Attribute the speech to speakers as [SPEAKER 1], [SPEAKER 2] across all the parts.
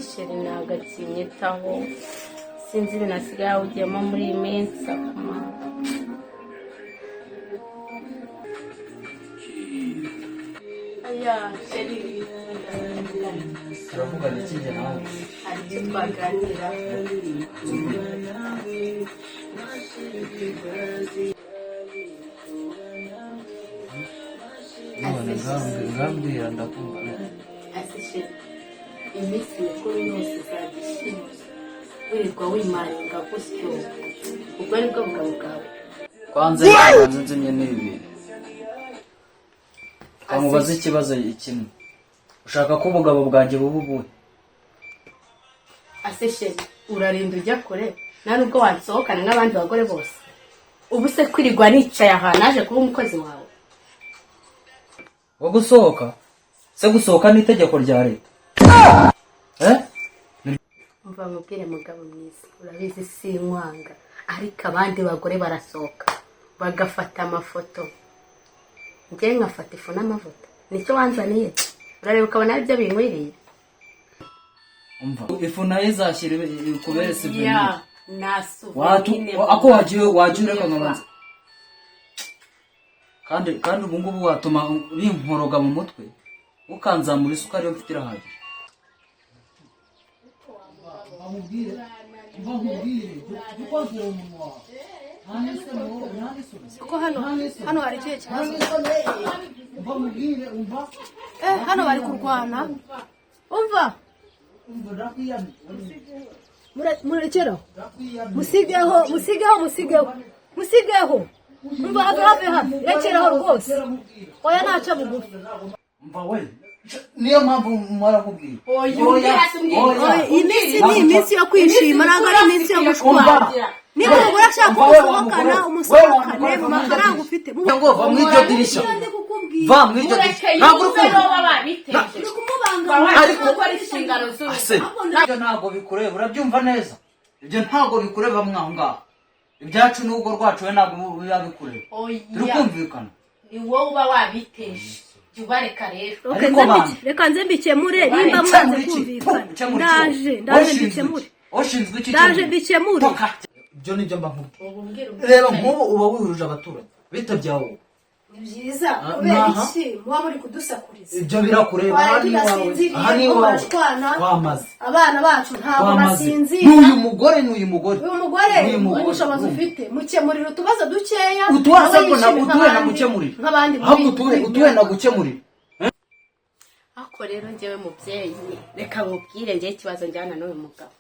[SPEAKER 1] Chéri ntabwo akinyitaho, sinzi ibintu asigaye awugiyemo muri iyi minsi akuma. Aya chéri.
[SPEAKER 2] Turavugana iki njye nawe?
[SPEAKER 1] Hari icyo twaganira.
[SPEAKER 2] None ngambwira, ndakumva.
[SPEAKER 1] Ase chéri, iminsi mikuru yose izajya ishira wirirwa wimaringa gutyo, ubwo ari bwo bugabo bwawe?
[SPEAKER 2] Kwanza nbanze nzimye n'ibi bintu, kamubaze ikibazo kimwe: ushaka ko ubugabo bwanjye buba ubuhe?
[SPEAKER 1] Ase chéri, urarinda ujya kure, nta nubwo wansohokana nk'abandi bagore bose. Ubu se kwirirwa nicaye aha, naje kuba umukozi wawe?
[SPEAKER 2] Wo gusohoka se, gusohoka ni itegeko rya leta, eh?
[SPEAKER 1] Umva mubwire, mugabo mwiza, urabizi sinkwanga, ariko abandi bagore barasohoka bagafata amafoto, njyewe nkafata ifu n'amavuta. Nicyo wanzaniye? Urareba ukabona aribyo binkwiriye?
[SPEAKER 2] Umva, ifu nayo izashyira kubera souvenir.
[SPEAKER 1] Ya na
[SPEAKER 2] Watu
[SPEAKER 1] souvenir.
[SPEAKER 2] Ako wagiye ureka nkabanza. Kandi ubu ngubu watuma binkoroga mu mutwe, ukanzamura isukari yo mfite irahagije.
[SPEAKER 3] Kuko hano hari ikihe kibazo? Hano bari kurwana. Umva, murekeraho, musigeho, musigeho, musigeho, musigeho. Umva, have, have, have, rekeraho rwose. Oya, ntaca bugufi.
[SPEAKER 2] Umva we, niyo mpamvu marakubwiye.
[SPEAKER 1] Oya, umbwira se, umbwira.
[SPEAKER 3] Oya, iyi minsi ni iminsi yo kwishima, ntabwo ari iminsi yo gushwana. Niba umugore ashaka
[SPEAKER 2] Umva we, wa
[SPEAKER 3] umusohokana,
[SPEAKER 2] mugore we,
[SPEAKER 3] umusohokane
[SPEAKER 2] wa mugore,
[SPEAKER 3] mu mafaranga ufite.
[SPEAKER 2] Ngo va mu iryo dirishya.
[SPEAKER 3] Ndi kukubwira.
[SPEAKER 2] Va mu iryo
[SPEAKER 1] Mureke
[SPEAKER 2] dirishya, ntabwo uri
[SPEAKER 1] yumve
[SPEAKER 2] kumva.
[SPEAKER 1] n'uwo babiteje.
[SPEAKER 3] Uri kumubangamira.
[SPEAKER 1] Ariko gukora inshingano z'urugo.
[SPEAKER 2] Ase ibyo ntabwo bikureba, urabyumva neza? Ibyo ntabwo bikureba mwaho ngaho. Ibyacu n'urugo rwacu, we ntabwo biba bikureba. Turi
[SPEAKER 1] Oya,
[SPEAKER 2] kumvikana?
[SPEAKER 1] ni wowe uba wabiteje, jya ubareka rero.
[SPEAKER 3] Okay,
[SPEAKER 2] Ariko
[SPEAKER 3] nze
[SPEAKER 2] bana.
[SPEAKER 3] Reka nze mbikemure nimba
[SPEAKER 2] Ukemura
[SPEAKER 3] mwanze
[SPEAKER 2] iki?
[SPEAKER 3] kumvikana.
[SPEAKER 2] Ukemura iki?
[SPEAKER 3] Ndaje, ndaje
[SPEAKER 2] Washinzwe
[SPEAKER 3] mbikemure.
[SPEAKER 2] iki? Washinzwe iki?
[SPEAKER 3] Ndaje
[SPEAKER 2] Ukemura?
[SPEAKER 3] mbikemure.
[SPEAKER 2] Toka. Ibyo nibyo mba nkubwira.
[SPEAKER 1] Ubu mbwira umbwira.
[SPEAKER 2] Reba nk'ubu uba wihuruje abaturage bitabye wowe.
[SPEAKER 3] Ni byiza.
[SPEAKER 2] Ah,
[SPEAKER 3] Kubera
[SPEAKER 2] naha.
[SPEAKER 3] iki muba muri kudusakuriza?
[SPEAKER 2] Ibyo birakureba.
[SPEAKER 3] Twari
[SPEAKER 2] Aha ni iwawe.
[SPEAKER 3] tudasinziriye,
[SPEAKER 2] Aha ni
[SPEAKER 3] ko
[SPEAKER 2] iwawe.
[SPEAKER 3] barashwana.
[SPEAKER 2] Twamaze.
[SPEAKER 3] Abana bacu ntabwo
[SPEAKER 2] Twamaze.
[SPEAKER 3] basinzira.
[SPEAKER 2] N'uyu mugore, n'uyu mugore,
[SPEAKER 3] Uyu mugore,
[SPEAKER 2] n'uyu mugore.
[SPEAKER 3] ubushobozi ufite, mukemurira utubazo dukeya.
[SPEAKER 2] Utubazo
[SPEAKER 3] nawe
[SPEAKER 2] ariko
[SPEAKER 3] yishime
[SPEAKER 2] utuwe
[SPEAKER 3] nk'abandi-
[SPEAKER 2] nagukemurira.
[SPEAKER 3] nk'abandi muri
[SPEAKER 2] Ahubwo utuwe, utuwe nagukemurira.
[SPEAKER 1] Ariko rero njyewe mubyeyi, reka nkubwire, njyewe ikibazo njyana n'uyu mugabo.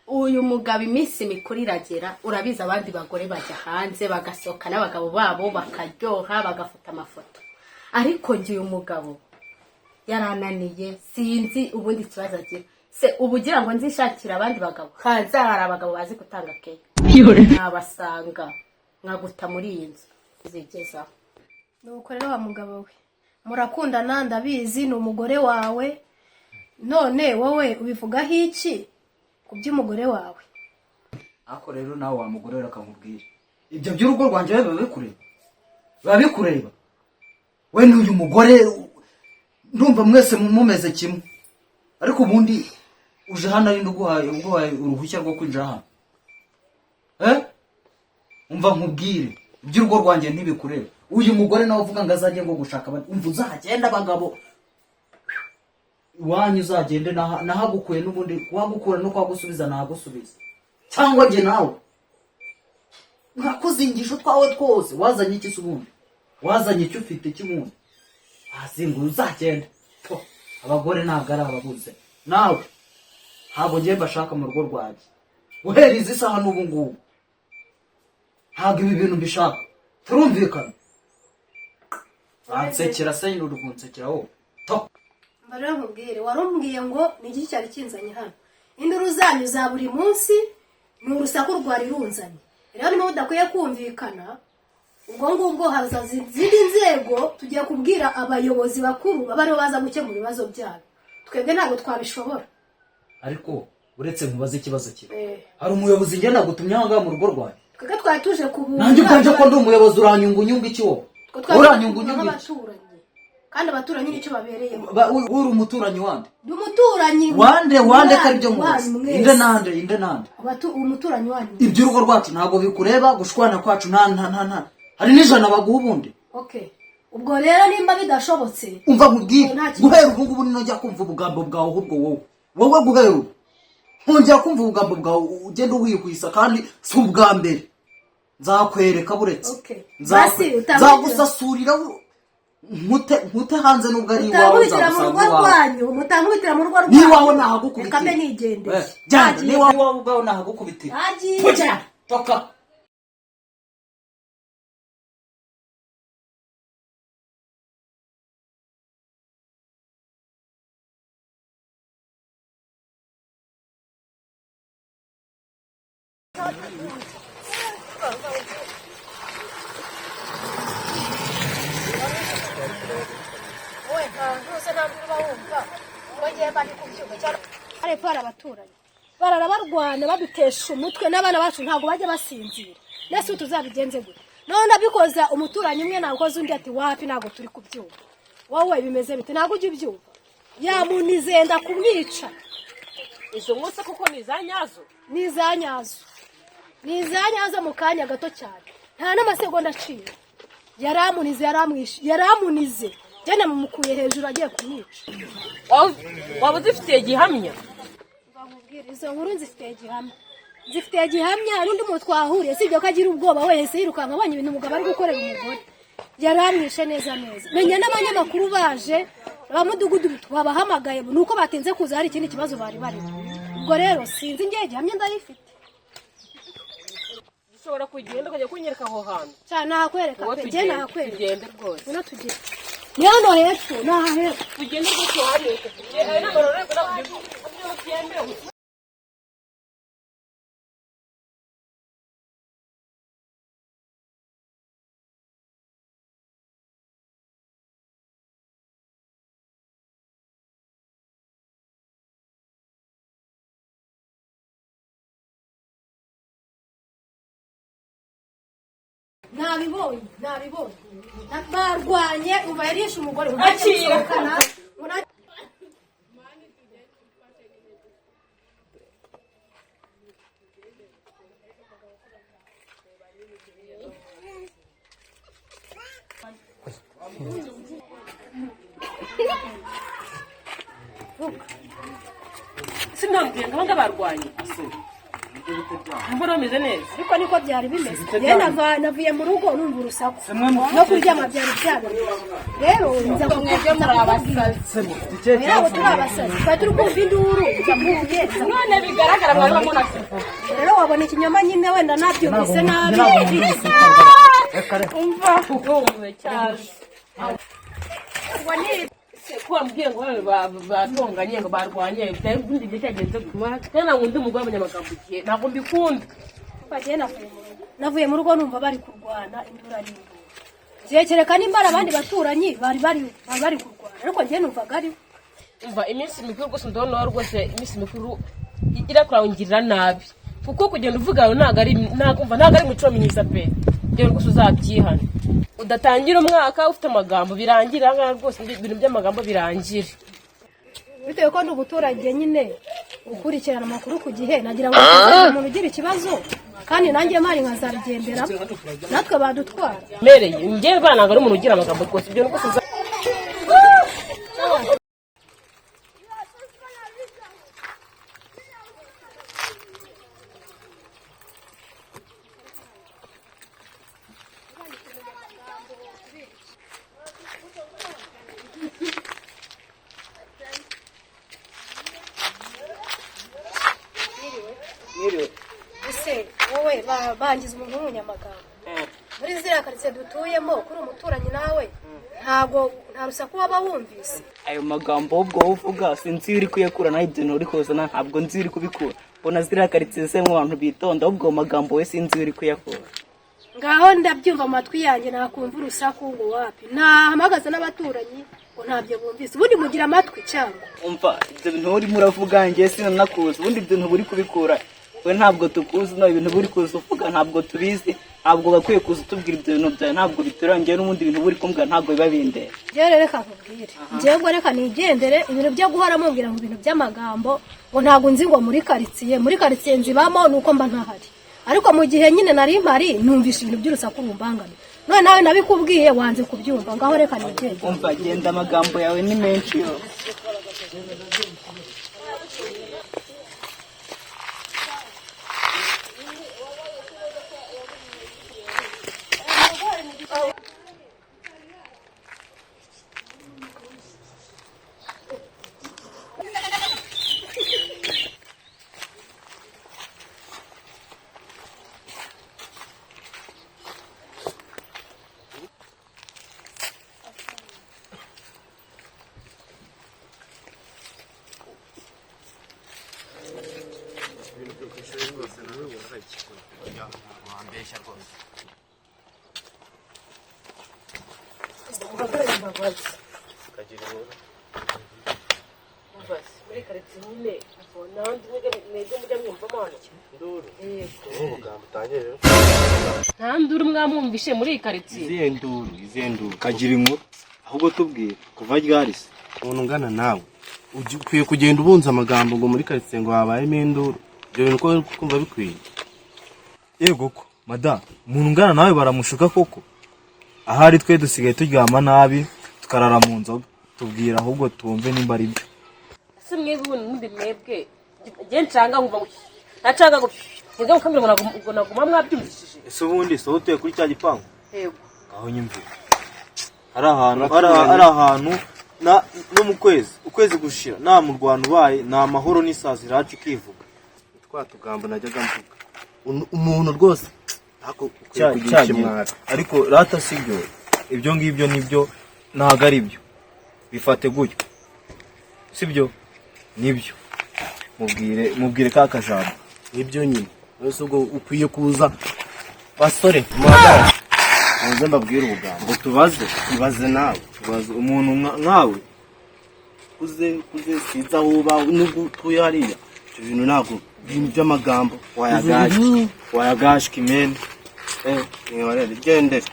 [SPEAKER 1] Uyu mugabo, iminsi mikuru iragera, urabizi abandi bagore bajya hanze bagasohoka n'abagabo babo, bakaryoha, bagafata amafoto, ariko njye uyu mugabo yarananiye. Sinzi ubundi ikibazo agira. Se ubu ugira ngo nzishakire abandi bagabo hanze? Hari abagabo bazi gutanga keya, nabasanga nkaguta muri iyi nzu zigezaho.
[SPEAKER 3] Nuko rero wa mugabo we, murakundana, ndabizi, ni umugore wawe. None wowe ubivugaho iki ku by'umugore wawe?
[SPEAKER 2] Ariko rero nawe wa mugore we, akamubwira ibyo by'urugo rwanjye, we biba bikureba, biba bikureba. We n'uyu mugore ndumva mwese mumeze kimwe. Ariko ubundi uje hano ari uguhaye uruhushya rwo kwinjira hano, eh? Umva nkubwire, iby'urugo rwanjye ntibikureba. Uyu mugore nawe uvuga ngo azajye ngo gushaka abandi, umva, uzagenda abagabo iwanyu, uzagende nahagukuye n'ubundi kuhagukura no kuhagusubiza nahagusubiza, cyangwa njye nawe nkakuzingisha utwawe twose. Wazanye iki se ubundi? Wazanye icyo ufite cy'ubundi wazinga, uzagende. To, abagore ntabwo ari ababuze. Nawe ntabwo ngiye mbashaka mu rugo rwanjye guhera izi saha n'ubu ngubu. Ntabwo ibi bintu mbishaka, turumvikana? Wansekera se nyine, uri kunsekera wowe? To.
[SPEAKER 3] Mba rero nkubwire, warumbwiye ngo ni iki cyari kinzanye hano? Induru zanyu za buri munsi ni urusaku rwari runzanye. Rero niba mudakwiye kumvikana, ubwo ngubwo hazaza izindi nzego. Tugiye kubwira abayobozi bakuru baba aribo baza gukemura ibibazo byabo. Twebwe ntabwo twabishobora.
[SPEAKER 2] Ariko uretse nkubaze ikibazo kimwe.
[SPEAKER 3] Eh.
[SPEAKER 2] Hari umuyobozi ngenda gutumye aha ngaha mu rugo rwawe?
[SPEAKER 3] Twebwe twari tuje kubunga.
[SPEAKER 2] Nanjye ubwanjye ko ndi umuyobozi, uranyunga unyunga iki wowe?
[SPEAKER 3] Twe twari
[SPEAKER 2] Uranyunga
[SPEAKER 3] tuje
[SPEAKER 2] unyunga iki?
[SPEAKER 3] nk'abaturanyi, kandi abaturanyi nicyo babereyeho.
[SPEAKER 2] Uri umuturanyi wande?
[SPEAKER 3] Ndi umuturanyi
[SPEAKER 2] Wande wande ko aribyo
[SPEAKER 3] wanyu
[SPEAKER 2] muzi?
[SPEAKER 3] mwese.
[SPEAKER 2] Inde nande, inde nande?
[SPEAKER 3] Umuturanyi wanyu.
[SPEAKER 2] Iby'urugo rwacu ntabwo bikureba, gushwana kwacu nta hari n'ijana baguha ubundi.
[SPEAKER 3] Okay, ubwo rero nimba bidashobotse,
[SPEAKER 2] Umva nkubwire.
[SPEAKER 3] Nta kibazo.
[SPEAKER 2] Guhera ubu ngubu ninongera kumva ubugambo bwawe, ahubwo wowe guhera ubu nkongera kumva ubugambo bwawe ugenda uwihwisa, kandi si ubwa mbere, nzakwereka buretse.
[SPEAKER 3] Okay. Basi,
[SPEAKER 2] Nzagusasurira nkute hanze nubwo ari iwawe.
[SPEAKER 3] Mutankubitira mu
[SPEAKER 2] Nzagusanga
[SPEAKER 3] rugo
[SPEAKER 2] iwawe.
[SPEAKER 3] rwanyu, mutankubitira mu rugo rwanyu.
[SPEAKER 2] N'iwawe nahagukubitira.
[SPEAKER 3] Reka mbe nigendeye.
[SPEAKER 2] Eh, jyana.
[SPEAKER 3] Nagiye.
[SPEAKER 2] N'iwawe ubwawe nahagukubitira.
[SPEAKER 3] Nagiye.
[SPEAKER 2] Pujya, toka.
[SPEAKER 3] Wowe nta ntuze, ntabwo uba wumva ngo ngiye mba ndi kubyumva cyane. Ariko hari abaturanyi barara barwana, badutesha umutwe n'abana bacu ntabwo bajya basinzira. Nese ubu tuzabigenze gute? None ndabikoza umuturanyi umwe, nakoze undi ati wapi, ntabwo turi kubyumva. Wowe bimeze bite? Ntabwo ujya ubyumva? Yamunize yenda kumwica.
[SPEAKER 4] Izo nkusa kuko ni iza nyazo.
[SPEAKER 3] Ni iza nyazo, ni iza nyazo. Mu kanya gato cyane, nta n'amasegonda aciye, yaramunize, yaramwishe, yaramunize, njye mumukuye hejuru agiye kumwica.
[SPEAKER 4] Waba uzifitiye gihamya?
[SPEAKER 3] Bakubwira izo nkuru nzifitiye gihamya, nzifitiye gihamya. Hari undi muntu twahuriye, sibyo ko agira ubwoba wese yirukanka abonye ibintu umugabo ari gukorera umugore. Yaramwishe neza neza. Menya n'abanyamakuru baje, abamudugudu babahamagaye, ni uko batinze kuza, hari ikindi kibazo bari barimo. Ubwo rero sinzi, ngiye gihamya ndayifite.
[SPEAKER 4] Ushobora kugenda ukajya kunyereka aho hantu?
[SPEAKER 3] Cyane, nahakwereka
[SPEAKER 4] Uwo
[SPEAKER 3] pe, njye
[SPEAKER 4] tugende.
[SPEAKER 3] nahakwereka.
[SPEAKER 4] Tugende rwose.
[SPEAKER 3] Ngwino tugende, ni hano hepfo, ni aha hepfo.
[SPEAKER 4] Tugende rwose, wanyereka. Ayo ni amarorerwa, ntabwo ibyo byemewe.
[SPEAKER 3] Nabibonye, nabibonye. Barwanye, umva, yarishe umugore ngo
[SPEAKER 4] Akira.
[SPEAKER 3] ntajya gusohokana, ngo
[SPEAKER 4] Sinambwiye ngo abangaba barwanye, mbona bameze neza.
[SPEAKER 3] Ariko niko byari bimeze. Njyewe navuye mu rugo numva urusaku, no kuryama byari byabaye. Rero nza
[SPEAKER 1] Mwebwe muri abasazi.
[SPEAKER 2] Se mufite ikihe
[SPEAKER 3] Ntabwo
[SPEAKER 2] kibazo?
[SPEAKER 3] turi abasazi, twari turi kumva induru, nza mvuye
[SPEAKER 4] None bigaragara mwari bamunasize.
[SPEAKER 3] Rero wabona ikinyoma nyine, wenda nabyumvise nabi.
[SPEAKER 2] Reka reka.
[SPEAKER 4] Umva, wumve cyane ko wambwiye ngo bano batonganye, ngo barwanye, byari ibindi gihe cyagenze gutya. Kandi ntabwo undi mugore w'abanyamagambo igihe ntabwo mbikunda.
[SPEAKER 3] Bagiye, navuye mu rugo, navuye mu rugo numva bari kurwana, induru ari induru. Ngiye kereka nimba ari abandi baturanyi bari kurwana, ariko njye numvaga ari
[SPEAKER 4] Umva, iminsi mikuru rwose ndabona rwose iminsi mikuru irakurangirira nabi, kuko kugenda uvugana ntabwo ari, ntabwo, umva, ntabwo ari imico myiza pe. Rero rwose uzabyihane, udatangira umwaka ufite amagambo birangira aha ngaha rwose, ibintu by'amagambo birangire.
[SPEAKER 3] Bitewe ko ndi umuturage nyine ukurikirana amakuru ku gihe, nagira ngo hatazagira umuntu ugira ikibazo, kandi nanjye mpari nkazabigenderamo, natwe badutwara.
[SPEAKER 4] Mereye njyewe bana, ntabwo ari umuntu ugira amagambo rwose, ibyo rwose
[SPEAKER 3] Ese wowe bangiza umuntu w'umunyamagambo muri ziriya karitsiye dutuyemo, kuri umuturanyi nawe, ntabwo nta rusaku waba wumvise?
[SPEAKER 5] Ayo magambo ubwo wowe uvuga sinzi iyo uri kuyakura, naho ibyo uri kuzana ntabwo nzi iyo uri kubikura. Mbona ziriya karitsiye se mu bantu bitonda, ahubwo ayo magambo we sinzi iyo uri kuyakura.
[SPEAKER 3] Ngaho ndabyumva mu matwi yanjye, nakumva urusaku ngo wapi, nahamagaza n'abaturanyi ngo ntabyo bumvise. Ubundi mugira amatwi cyangwa?
[SPEAKER 5] Umva, ibyo bintu urimo uravuga njye sinanakuzi. Ubundi ibyo bintu uri kubikura We ntabwo tukuzi, no ibintu buri kuza uvuga ntabwo tubizi, ntabwo bakwiye kuza utubwira ibyo bintu byawe, ntabwo biturangiye n'ubundi ibintu buri kumbwira ntabwo biba bindeba.
[SPEAKER 3] Njyewe rero reka nkubwire, njyewe ngo reka nigendere, ibintu byo guhora mumbwira ngo ibintu by'amagambo ngo ntabwo nzi ngo muri karitsiye, muri karitsiye nzibamo nuko mba ntahari, ariko mu gihe nyine nari mpari numvisha ibintu by'urusaku rumbangamiye. None nawe nabikubwiye wanze kubyumva, ngaho reka nigendere.
[SPEAKER 5] Umva, genda, amagambo yawe ni menshi yo.
[SPEAKER 4] Muri karitsiye nyine nta mwebwe mujya mwumvamo hano nta nduru mwamwumvishe muri iyi karitsiye?
[SPEAKER 6] Izihe nduru, izihe nduru?
[SPEAKER 7] Kagira inkuru ahubwo tubwire kuva ryarise.
[SPEAKER 6] Umuntu ungana nawe ukwiye kugenda ubunza amagambo ngo muri karitsiye ngo habayemo induru, ibyo bintu uko kumva bikwiye?
[SPEAKER 7] Yego ko madamu, umuntu ungana nawe baramushuka koko? Ahari twe dusigaye turyama nabi tukarara mu nzoga. Tubwira ahubwo twumve nimba ari byo.
[SPEAKER 4] Ese mwebwe ubundi mwebwe njye ncanga nkumva ngo nacanga ngo mwebwe mukambwira ngo naguma mwabyumvishije?
[SPEAKER 7] Ese ubundi soho utuye kuri cya gipangu?
[SPEAKER 4] Yego.
[SPEAKER 7] Aho nyumvira hari ahantu hari ahantu no mu kwezi ukwezi gushira nta murwano ubaye, nta mahoro n'isazi iraca ikivuga.
[SPEAKER 6] Twa tugambo najyaga mvuga, umuntu rwose ntako ukwiye kugira ikimwaro.
[SPEAKER 7] Ariko rata si byo, ibyo ngibyo nibyo ntabwo ari byo, bifate gutyo sibyo nibyo, mubwire mubwire ka kajambo.
[SPEAKER 6] Nibyo nyine, wese ubwo ukwiye kuza. Basore muhagarare muze mbabwire ubugambo ngo tubaze, ibaze nawe.
[SPEAKER 7] Tubaze umuntu nkawe
[SPEAKER 6] kuze kuze sinzi aho uba nubwo utuye hariya, ibyo bintu ntabwo ibintu by'amagambo.
[SPEAKER 7] Wayagashi wayagashi kimene.
[SPEAKER 6] Mwibarere gendere.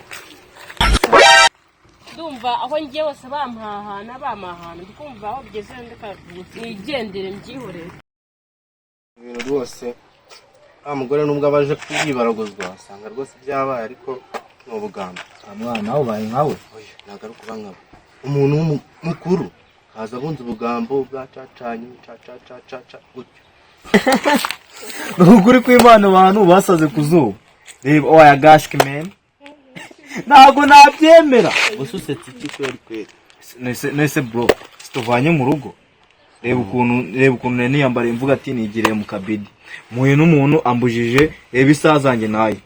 [SPEAKER 4] Ndumva aho ngiye hose bampahana bampahana, ndikumva aho bigeze ndeka nigendere mbyihorere.
[SPEAKER 6] Ibintu rwose wa mugore nubwo abaje kuyibaraguzwa usanga rwose byabaye, ariko ni ubugambo.
[SPEAKER 7] Mwana ubaye nkawe.
[SPEAKER 6] Oya, ntabwo ari ukuba nkabo, umuntu mukuru kaza abunza ubugambo bwa cacanye cacacacaca gutyo.
[SPEAKER 7] Ni ukuri kw'Imana abantu basaze ku zuba. Reba wayagashi kimene, ntabwo nabyemera.
[SPEAKER 6] Gusa usetse iki kweri kweri?
[SPEAKER 7] Nese bro, situvanye mu rugo, reba ukuntu reba ukuntu nari niyambariye mvuga ati nigiriye mu kabidi, muhuye n'umuntu ambujije, reba isaha zanjye nayo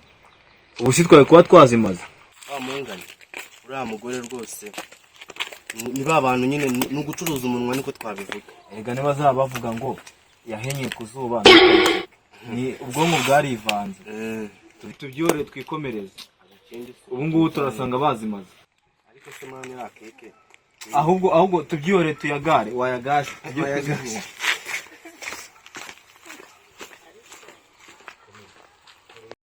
[SPEAKER 7] ubu si twari kuba twazimaze.
[SPEAKER 6] Wa mungane uriya mugore rwose ni ba bantu nyine ni ugucuruza umunwa niko twabivuga.
[SPEAKER 7] Erega ntibazaba bavuga ngo yahenye ku zuba, ni ubwonko bwarivanze. Tubyore twikomereze, ubu ngubu turasanga bazimaze.
[SPEAKER 6] Ariko se mwana iriya keke
[SPEAKER 7] Ahubwo ahubwo tubyore tuyagare wayagashi tujye kuzinywa.